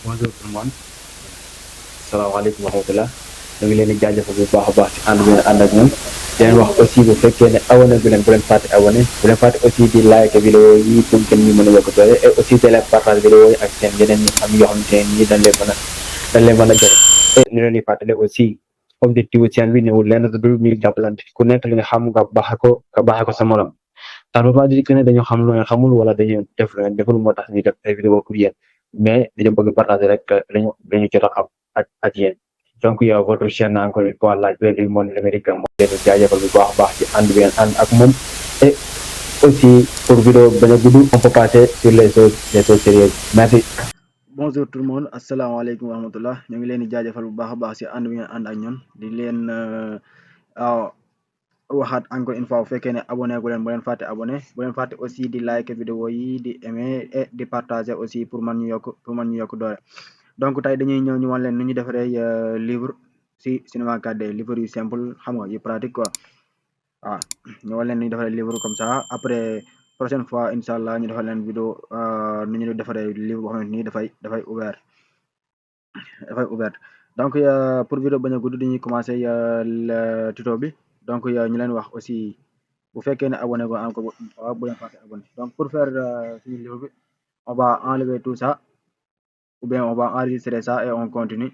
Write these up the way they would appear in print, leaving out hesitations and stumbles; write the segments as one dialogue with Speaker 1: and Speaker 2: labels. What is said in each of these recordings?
Speaker 1: Bonjour tout le monde, salaamaaleykum wa rahmatulah ñu ngi leen di jaajëfal bu baax a baax ci ànd bi ngeen ànd ak ñun di leen wax aussi bu fekkee ne abonné bi leen bu leen fàtte abonné bu leen fàtte aussi di like vidéo yi pour que ñu mën a yokk doole et aussi de leen partage vidéo yi ak seen yeneen ñi xam yoo xamante ne nii dañ leen mën a jëriñ et ñu leen di fàttali aussi objectif chaîne bi newul lenn du dul ñuy jàppalante ku nekk li nga xam nga baaxee ko sa morom ça ne veut pas dire que ne dañoo xam lu ngeen xamul wala dañuy def lu ngeen deful moo tax ñuy def ay vidéo pour yéen mais dañoo bëgg partager rek dañu jot a xam ak yéen donc yow votre chaîne encore une fois laaj du monde numérique moo leen di jaajëfal bu baax a baax ci ànd bi ngeen ànd ak moom et aussi pour vidéo bañ a gudd on peut passer sur les choses sérieuses merci.
Speaker 2: Bonjour tout le monde asalaamaaleykum wa rahmatullah ñu ngi leen di jaajëfal bu baax a baax si ànd bi ngeen ànd ak ñun di leen waxaat encore une fois bu fekkee ne abonné gu leen bu leen fàtte abonné bu leen fàtte aussi di like vidéo yi di aimer et di partager aussi pour man ñu yokk doole donc tey dañuy ñëw ñu wan leen nu ñu defaree livre si Cinema 4D livre yu simple xam nga yu pratique quoi waaw ñu wan leen nu ñu defaree livre comme ça après prochaine fois incha allah ñu defal leen vidéo nu ñu defaree livre boo xamante ni dafay ouvert donc pour vidéo bañ a gudd dañuy commencer le tuto bi donc ñu leen wax aussi bu fekkee ne abonné ko encore bu leen fàtte abonné donc pour faire suñu livre bi on va enlever tout ça ou bien on va enregistrer ça et on continue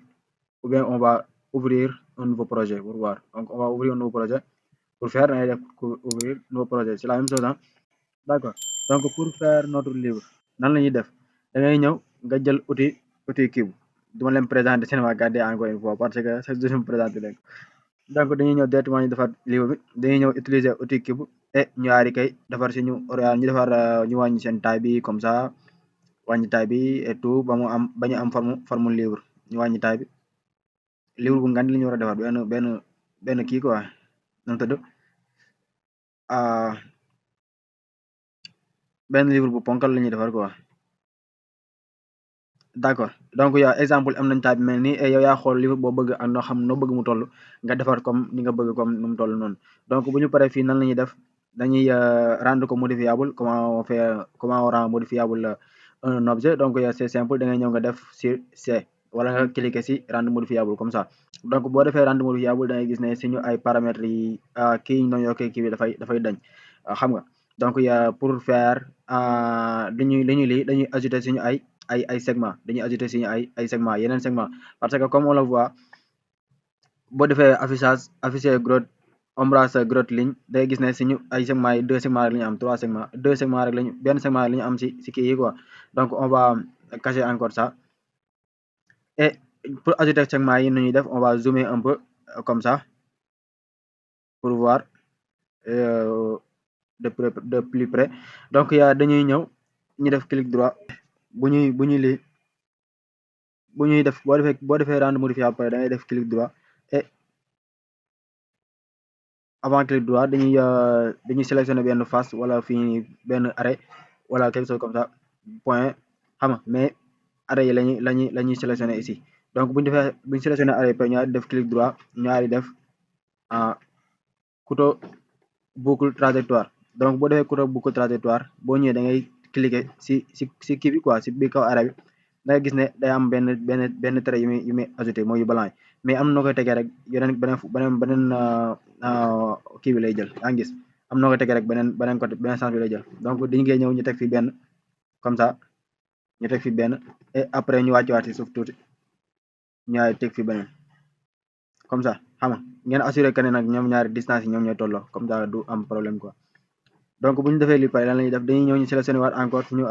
Speaker 2: ou bien on va ouvrir un nouveau projet pour voir donc on va ouvrir un nouveau projet pour faire ouvrir un nouveau projet c'est la même chose d'accord donc pour faire notre livre nan la ñuy def da ngay ñëw nga jël outil Cube duma leen présenter Cinema 4D encore une fois parce que chaque jour ma présenter leen donc dañuy ñëw directement ñu defar livre bi dañuy ñëw utiliser outil Cube et ñu aari kay defar si ñu defar ñu wàññi seen taille bi comme ça wàññi taille bi et tout ba ñu am forme livre ñu wàññi taille bi livre bu ngand li ñu war a defar benn kii quoi nu mu tudd benn livre bu ponkal la ñuy defar quoi d'accord donc yow exemple am nañ taille bi mel nii et yow yaa xool livre boo bëgg ak noo bëgg mu toll nga defar comme ni nga bëgg comme nu mu toll noonu donc bu ñu paree fii nan la ñuy def dañuy rendre ko modifiable comment on rend modifiable un objet donc c'est simple da ngay ñëw nga def sur C wala nga cliquer si rendre modifiable comme ça donc boo defee rendre modifiable da ngay gis ne suñu ay paramètres yi kii ñu doon yokkee kii bi dafay dañ xam nga donc pour faire dañuy ajouter suñu ay segment dañuy ajouter suñu ay segment yeneen segment parce que comme on le voit boo defee affiché grotte ombrage grotte ligne day gis ne suñu ay segment yi deux segments rek la ñu am deux segments rek lañu benn segment rek la ñu am si kii yi quoi donc on va cacher encore ça et pour ajouter segment yi nu ñuy def on va zoomer un peu comme ça pour voir de plus près donc dañuy ñëw ñu def clic droit bu ñuy def boo defee rendre modifiable pare da ngay def clic droit et avant clic droit dañuy sélectionner benn face wala fii benn arrêt wala quelque chose comme ça point xam nga mais arrêt yi lañuy sélectionner ici donc buñu sélectionner arrêt pare ñaari def clic droit ñaari def couteau boucle trajectoire donc boo defee couteau boucle trajectoire boo ñëwee da ngay cliquer si kii bi quoi si biir kaw arrêt bi da ngay gis ne day am benn trait yu muy ajouté mooy yu blanc mais am na koy tegee rek beneen kii bi lay jël yaa ngi gis am na koy tegee rek beneen côté beneen sens bi lay jël donc dañu ngay ñëw ñu teg fi benn comme ça ñu teg fi benn et après ñu wàcc si suuf tuuti ñaari teg fi beneen comme ça xam nga ngeen assuré que ne nag ñoom ñaari distance yi ñoom ñooy tolloo comme ça du am problème quoi donc bu ñu defee li pare lan la ñuy def dañuy ñëw ñu sélectionné waat encore suñu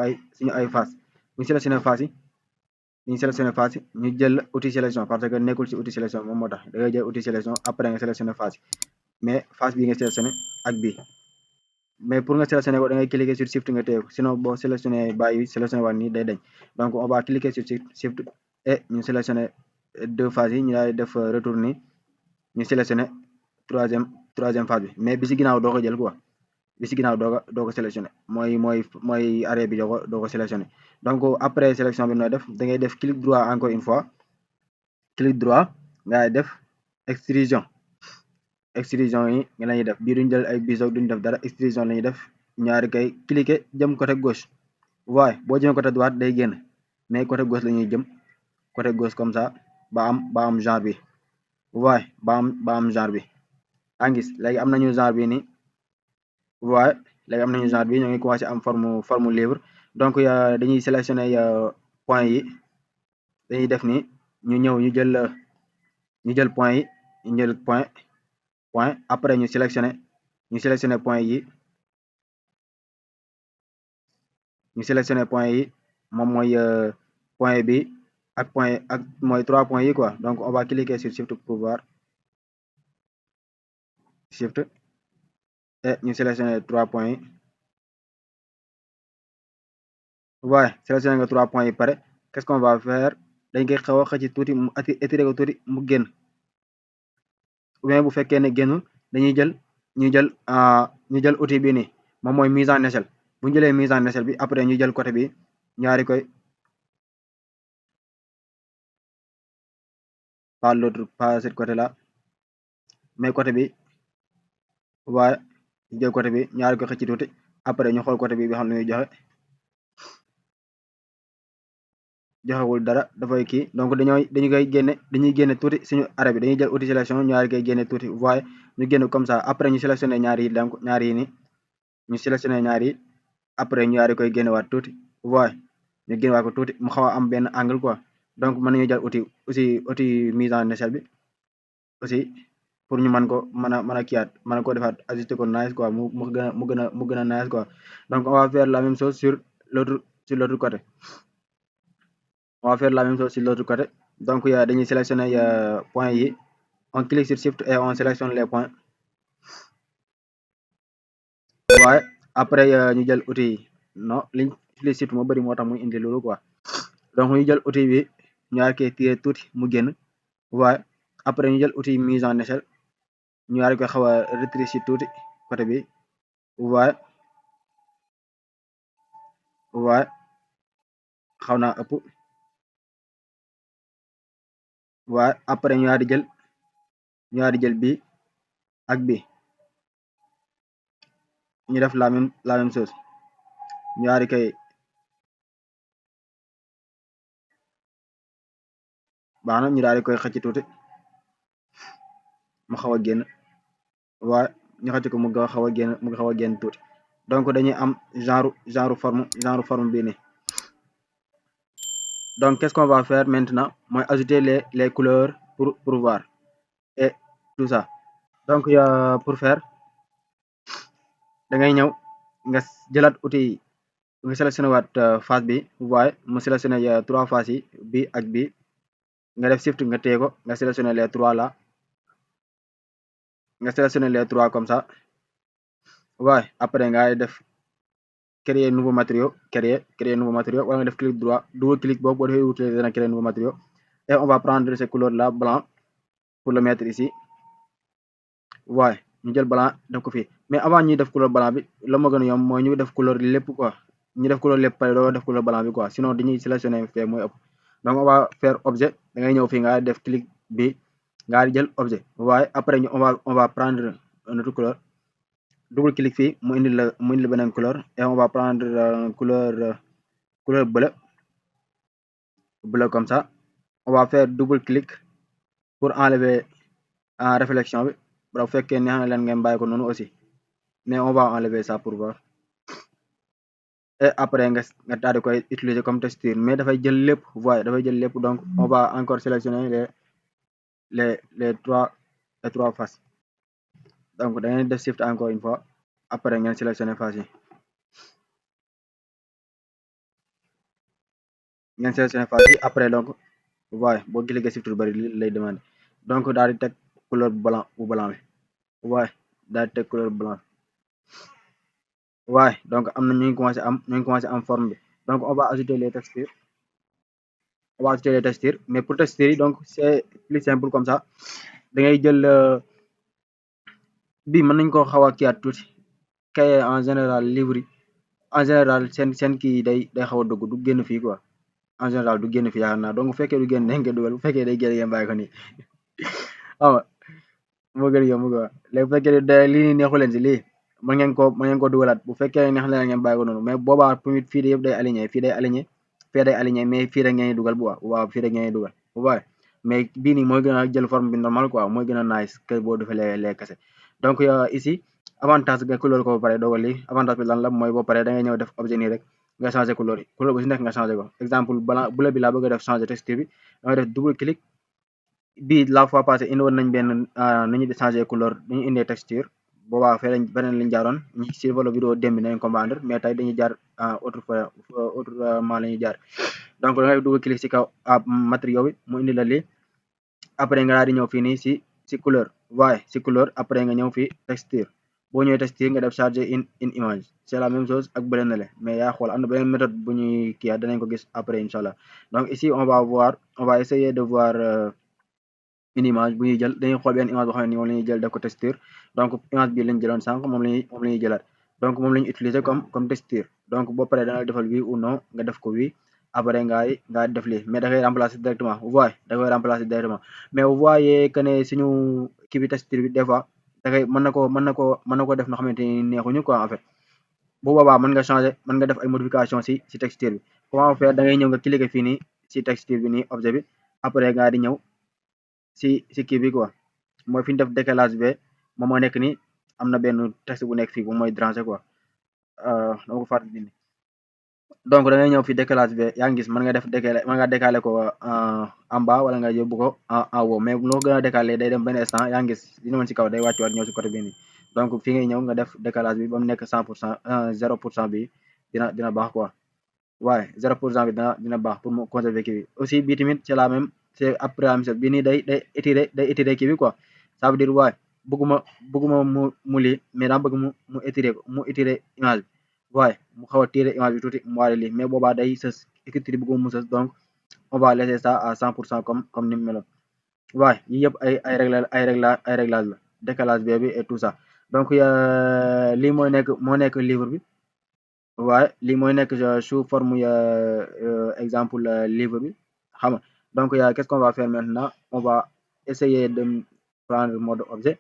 Speaker 2: ay face bu ñu sélectionné face yi ñu jël outil sélection parce que nekkul si outil sélection moom moo tax da ngay jël outil sélection après nga sélectionné face yi mais face bii nga sélectionné ak bii mais pour nga sélectionné ko da ngay cliquer sur shift nga téye ko sinon boo sélectionné bàyyi sélectionné waat nii day dañ donc on va cliquer sur shift et ñu sélectionné deux phases yi ñu daal def retourner ñu sélectionné troisième phase bi mais bi si ginnaaw doo ko jël quoi bi si ginnaaw doo ko sélectionné mooy arrêt bi doo ko sélectionné donc après sélection bi nooy def da ngay def clic droit encore une fois clic droit ngay def extrusion yi nga lañuy def bii duñ jël ay biseau duñ def dara extrusion lañuy def ñaari kay cliquer jëm côté gauche waaye boo jëmee côté droite day génn mais côté gauche la ñuy jëm côté gauche comme ça ba am genre bi waaye ba am genre bi yaa ngi gis léegi am nañu genre bi nii waaye léegi am nañu genre bi ñoo ngi commencé am forme livre donc dañuy sélectionner point yi dañuy def ni ñu ñëw ñu jël point yi ñu jël point après ñu sélectionner point yi moom mooy point bi ak mooy 3 points yi quoi donc on va cliquer sur shift pour voir shift et ñu sélectionner 3 points yi waaye sélectionner nga 3 points yi pare qu'est-ce qu'on va faire dañ koy xaw a xëcc tuuti mu étirer ko tuuti mu génn ou bien bu fekkee ne génnul dañuy ñu jël outil bi nii moom mooy mise en échelle bu ñu jëlee mise en échelle bi après ñu jël côté bi ñaari koy pas cette côté là mais côté bi waaye ñu jël côté bi ñaari koy xëcc tuuti après ñu xool côté bi xam ne muy joxewul dara dafay kii donc dañuy génne tuuti suñu arrêt bi dañuy jël outil sélection ñaari koy génne tuuti waaye ñu génn comme ça après ñu sélectionné ñaari yi donc ñaari yi ni ñu sélectionné ñaari yi après ñu yaari koy génnewaat tuuti waaye ñu génnewaat ko tuuti mu xaw a am benn angle quoi donc mën nañu jël outil mise en échelle bi aussi pour ñu mën a kiyaat mën ko defaat ajuster ko nice quoi mu gën a nice quoi donc on va faire la même chose sur l'autre côté on va faire la même chose sur l'autre côté donc dañuy sélectionner point yi on clique sur shift et on sélectionne les points waaye après ñu jël outil non liñ utilise shift moo bëri moo tax muy indi loolu quoi donc ñu jël outil bi ñu yaar koy tirer tuuti mu génn waaye après ñu jël outil mise en échelle ñu yaar koy xaw a rétrécir tuuti côté bi waaye xaw naa ëpp waaye après ñu yaar di jël bi ak bi ñu def la même chose ñu yaar koy baax na ñu daal di koy xëcc tuuti mu xaw a génn waaye ñu xëcc ko mu xaw a génn tuuti donc dañuy am genre forme bii nii donc qu'est-ce qu'on va faire maintenant mooy ajouter les couleurs pour voir et tout ça donc pour faire da ngay ñëw nga jëlaat outil nga sélectionné waat face bi waaye mu sélectionné 3 faces yi bi ak bi nga def shift nga téye ko nga sélectionné les 3 là nga sélectionné les 3 comme ça waaye après nga def créer nouveau matériau wala nga def clic droit double clic boobu boo defee utiliser dana créer nouveau matériau et on va prendre ces couleurs là blanc pour le mettre ici waaye ñu jël blanc def ko fii mais avant ñuy def couleur blanc bi la ma gën a yomb mooy ñu def couleur lépp quoi ñu def couleur lépp pare doo def couleur blanc bi quoi sinon dañuy sélectionner fee mooy ëpp donc on va faire objet da ngay ñëw fii nga def clic bi nga di jël objet waaye après ñu on va prendre ce couleur là blanc pour le mettre ici waaye ñu jël blanc def ko fii mais avant ñuy def couleur blanc bi la ma gën a yomb mooy ñu def couleur lépp quoi ñu def couleur lépp pare doo def couleur blanc bi quoi sinon dañuy sélectionner fee mooy ëpp donc on va faire objet da ngay ñëw fii nga def clic bi nga di jël objet waaye après ñu on va prendre une autre couleur double clic fii mu indi la beneen couleur et on va prendre couleur bleu comme ça on va faire double clic pour enlever réflexion bi bu fekkee neex na leen ngeen bàyyi ko noonu aussi mais on va enlever ça pour voir et après nga daal di koy utiliser comme texture mais dafay jël lépp voie dafay jël lépp donc on va encore sélectionner les trois faces donc da ngeen def shift encore une fois après ngeen sélectionner face yi après donc waaye boo cliquer shift lu bari lay demander donc daal di teg couleur bu blanc bi waaye daal di teg couleur blanc waaye donc am na ñu ngi commencé am forme bi donc on va ajouter les textures mais pour textures yi donc c'est plus simple comme ça da ngay jël bii mën nañ ko xaw a kiyaat tuuti kay en général livre en général seen kii day xaw a dugg du génn fii quoi en général du génn fii yaakaar naa donc bu fekkee du génn dañ koy dugal bu fekkee day génn ngeen bàyyi ko nii xam nga moo gën a yomb quoi léegi bu fekkee da lii neexu leen si lii mën ngeen ko dugalaat bu fekkee neex na leen ngeen bàyyi ko noonu mais boobaa tamit fii de yëpp day aligné fee day aligné mais fii rek ngeen dugal bu waaw fii rek ngeen dugal bu baax mais bii nii mooy gën a jël forme bi normal quoi mooy gën a nice que boo defee les kese donc ici avantage nga couleur ko ba pare dogal lii avantage bi lan la mooy boo paree da ngay ñëw def objet nii rek nga changé couleur yi couleur bu si nekk nga changé ko exemple blanc bleu bi laa bëgg a def changé texture bi da ngay def double clic bii la fois passée indi woon nañ benn nu ñu di changé couleur dañu indee texture boobaa fee lañ beneen lañ jaaroon ñi si wala vidéo démb bi nañ comprendre mais tey dañuy jaar autrement la ñuy jaar donc da ngay double clic si kaw matériaux bi mu indi la lii après nga daal di ñëw fii nii si couleur waaye si couleur après nga ñëw fii texture boo ñëwee texture nga def charger in image c'est la même chose ak bële na le mais yaa xool am na beneen méthode bu ñuy kii danañ ko gis après inchallah donc ici on va essayer de voir une image bu ñuy jël dañuy xool benn image boo xam ne nii moom la ñuy jël def ko texture donc image bi lañ jëloon sànq moom la ñuy jëlaat donc moom la ñuy utiliser comme texture donc boo paree dana defal oui ou non nga def ko oui après nga def lii mais da ngay remplacer directement vous voyez da ngay remplacer directement mais vous voyez que ne suñu kii bi texture bi des fois da ngay mën na ko def na xamante ni neexuñu quoi en fait bu boobaa mën nga changer mën nga def ay modification si texture bi comment faire da ngay ñëw nga cliquer fii nii si texture bi nii objet bi après nga di ñëw si kii bi quoi mooy fi ñu def décalage bi moom moo nekk ni am na benn texte bu nekk fii bu mooy déranger quoi dama ko fàtte dindi donc da ngay ñëw fi décalage bi yaa ngi gis mën nga def mën nga décaler ko en bas wala nga yóbbu ko en haut mais loo gën a décaler day dem benn instant yaa ngi gis li ñu mën si kaw day wàccuwaat ñëw si côté bii nii donc fi ngay ñëw nga def décalage bi ba mu nekk 100% 0% bi dina baax quoi waaye 0% bi dina baax pour mu conserver kii bi aussi bii tamit c'est la même c'est après la même chose bii nii day étirer kii bi quoi ça veut dire waaye bëgguma mu lii mais daa bëgg mu étirer ko mu étirer image bi waaye mu xaw a tirer image bi tuuti mu waale lii mais boobaa day sës écriture bi bëgguma mu sës donc on va laisser ça à 100% comme ni mu meloon waaye yii yëpp ay réglage la décalage bi et tout ça donc lii moo nekk livre bi waaye lii mooy nekk sous forme exemple livre bi xam nga donc qu'est-ce qu'on va faire maintenant on va essayer de prendre mode objet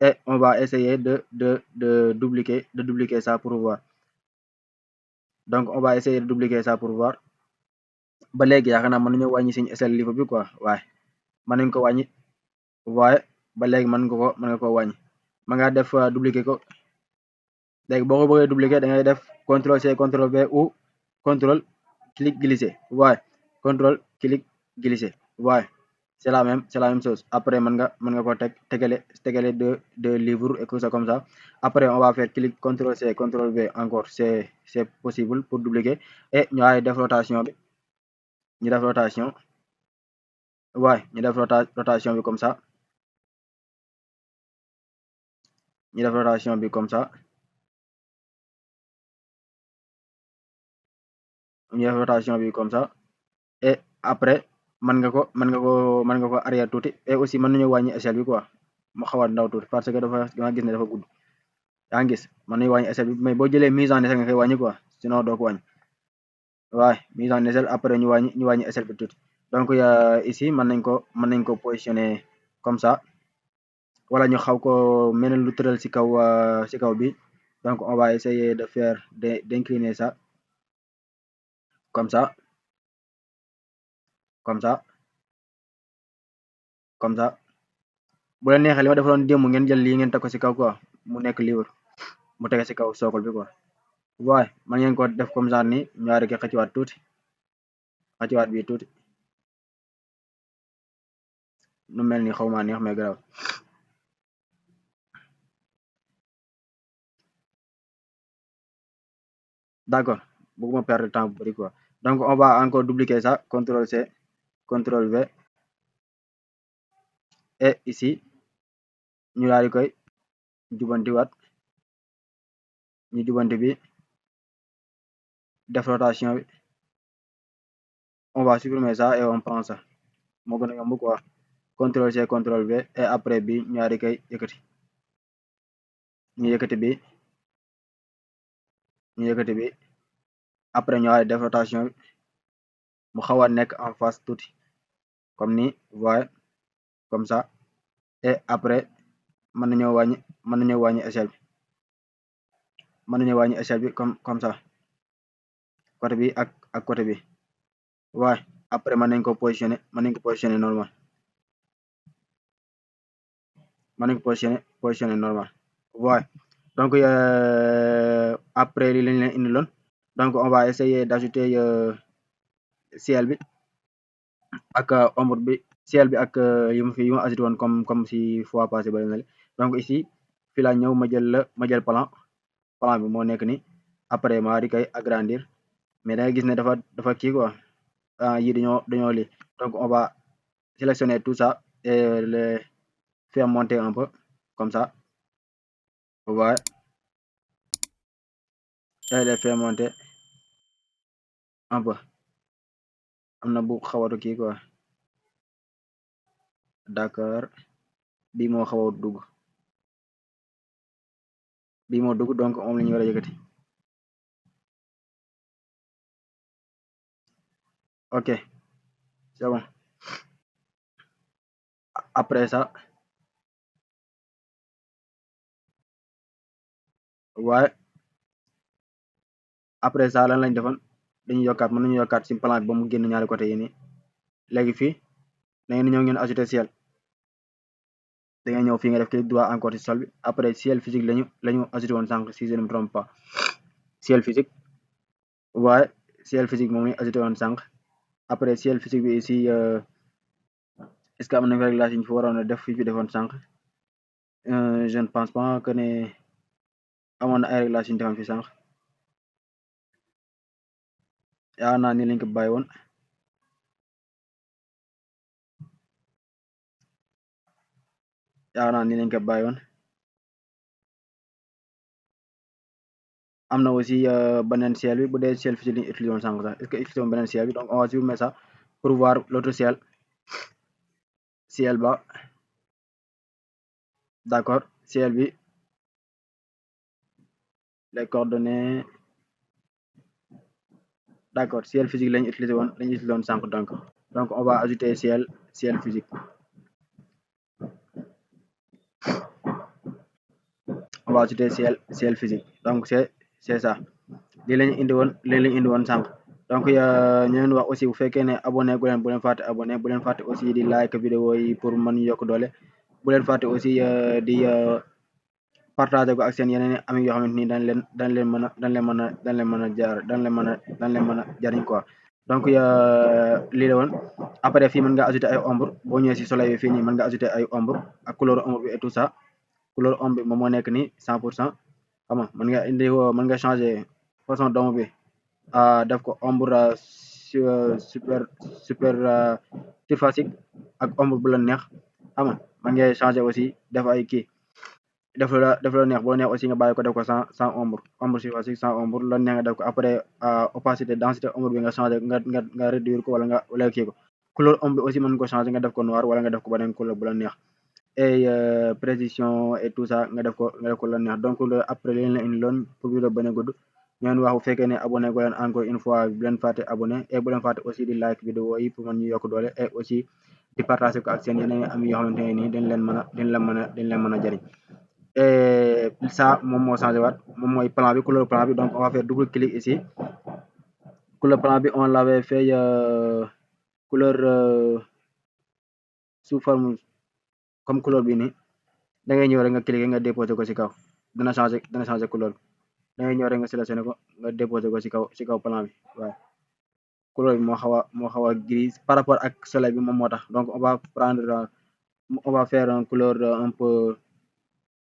Speaker 2: et on va essayer de dupliquer ça pour voir donc on va essayer de dupliquer ça pour voir ba léegi yaakaar naa mën nañu wàññi suñu échelle livre bi quoi waaye mën nañ ko wàññi waaye ba léegi mën nga ko wàññi mën nga def dupliquer ko léegi boo ko bëggee dupliquer da ngay def CTRL C CTRL V ou CTRL clic glisser waaye CTRL clic glisser waaye c'est la même chose après mën nga ko tegale deux livres et tout ça comme ça après on va faire clic CTRL C CTRL V encore c'est possible pour dupliquer et ñu ay def rotation bi ñu def rotation waaye ñu def rotation bi comme ça ñu def rotation bi comme ça ñu def rotation bi comme ça et après mën nga ko arrière tuuti et aussi mën nañu wàññi échelle bi quoi mu xaw a ndaw tuuti parce que dama gis ne dafa gudd yaa ngi gis mën nañu wàññi échelle bi mais boo jëlee mise en échelle nga koy wàññi quoi sinon doo ko wàññi waaye mise en échelle après ñu wàññi échelle bi tuuti donc ici mën nañ ko positionner comme ça wala ñu xaw ko mel lu tëral ci kaw bi donc on va essayer de faire d'incliner ça comme ça bu la neexee li ma defaloon démb ngeen jël lii ngeen teg ko ci kaw quoi mu nekk livre mu tege ci kaw socle bi quoi waaye man ngeen ko def comme ça ni ñaari ki xëcciwaat bi tuuti nu mel ni xawma neex mais grave d'accord bëgguma perdre temps bu bari quoi donc on va encore dupliquer ça CTRL C CTRL V et ici ñu daal di koy jubanti bi def rotation bi on va supprimer ça et on prend ça moo gën a yomb quoi CTRL C CTRL V et après bi ñu daal di koy yëkkati ñu yëkkati bi après ñu daal di def rotation bi mu xaw a nekk en face tuuti comme ni voyez comme ça et après mën nañoo wàññi échelle bi comme ça côté bi ak ak côté bi waaye après mën nañ ko positionné normal waaye donc après li lañ leen indiloon donc on va essayer d'ajouter ciel bi ak ombre bi ciel bi ak yu ma ajouté woon comme si fois passé ba na donc ici fi laa ñëw ma jël plan bi moo nekk ni après ma di koy agrandir mais da ngay gis ne dafa kii quoi yi dañoo lii donc on va sélectionner tout ça et les faire monter un peu comme ça vous voyez et les faire monter un peu am na bu xawatu kii quoi d'accord bii moo xawa dugg donc moom la ñu war a yëkkati ok c'est bon après ça waaye après ça lan lañ defoon dañuy yokkaat mën nañu yokkaat ci plan bi ba mu génn ñaari côté yi nii léegi fii da ngeen ñëw ngeen ajouter ciel da ngay ñëw fii nga def clic droit encore ci sol bi après ciel physique lañu ajouté woon sànq si je ne me trompe pas ciel physique waaye ciel physique moom lañu ajouté woon sànq après ciel physique bi ici est-ce que am na réglage yi ñu fi waroon a def fi defoon sànq je ne pense pas que ne amoon na ay réglage yi ñu defoon fi sànq yaa naa ni lañ ko bàyyi woon am na aussi beneen ciel bi bu dee ciel physique lañu utilisé woon sànq sax est-ce que utilisé woon beneen ciel bi donc on va supprimer ça pour voir l'autre ciel ba d'accord ciel bi les coordonnées d'accord ciel physique lañu utilisé woon sànq donc on va ajouter ciel physique on va ajouter ciel physique donc c'est ça lii lañu indi woon sànq donc ñu leen wax aussi bu fekkee ne abonné gu leen bu leen fàtte abonné bu leen fàtte aussi di like vidéo yi pour mën ñu yokk doole bu leen fàtte aussi di partager ko ak seen yeneen ami yoo xamante ni dañ leen mën a jariñ quoi donc lii la woon après fii mën nga ajouter ay ombre boo ñëwee si soleil bi fii nii mën nga ajouter ay ombre ak couleur ombre bi et tout ça couleur ombre bi moom moo nekk ni 100% xam nga mën nga changer façon d'ombre bi def ko ombre super surfacique ak ombre bu la neex xam nga mën ngay changer aussi def ay kii def la neex boo neex aussi nga bàyyi ko def ko sans ombre surfacique sans ombre la neex nga def ko après opacité densité ombre bi nga changer nga réduire ko wala kii ko couleur ombre bi aussi mën nga ko changer nga def ko noir wala nga def ko beneen couleur bu la neex et précision et tout ça nga def ko la neex donc après leen la indi loon pour vidéo bañ a gudd ñeen wax bu fekkee ne abonné go leen encore une fois bu leen fàtte abonné et bu leen fàtte aussi di like vidéo yi pour mën ñu yokk doole et aussi di partager ko ak seen yeneen am yoo xamante ne nii dañ leen mën a jariñ et ça moom moo changé waat moom mooy plan bi couleur plan bi donc on va faire double clic ici couleur plan bi on l'avait fait couleur sous forme comme couleur bi nii da ngay ñëw rek nga cliquer nga déposer ko ci kaw dana changer couleur bi da ngay ñëw rek nga sélectionné ko nga déposer ko ci kaw plan bi waaw couleur bi moo xaw a gris par rapport ak soleil bi moom moo tax donc on va faire un couleur un peu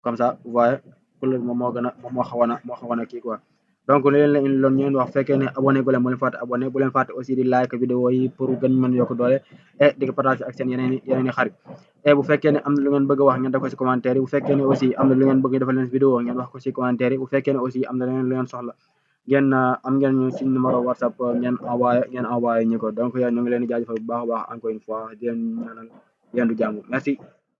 Speaker 2: comme ça vous voyez couleur bi moo xawoon a kii quoi donc leen loon ñu leen wax fekkee ne abonné gu leen bu leen fàtte abonné bu leen fàtte aussi di like vidéo yi pour gën mën yokk doole et di ko partager ak seen yeneen i xarit et bu fekkee ne am na lu ngeen bëgg a wax ngeen def ko ci commentaire yi bu fekkee ne aussi am na lu ngeen bëgg defal leen vidéo ngeen wax ko ci commentaire yi bu fekkee ne aussi am na leneen lu ngeen soxla ngeen am ngeen ñu suñu numéro WhatsApp ngeen envoyé ñu ko donc ñu ngi leen di jaajëfal bu baax a baax encore une fois di leen ñaanal yendu jàmm merci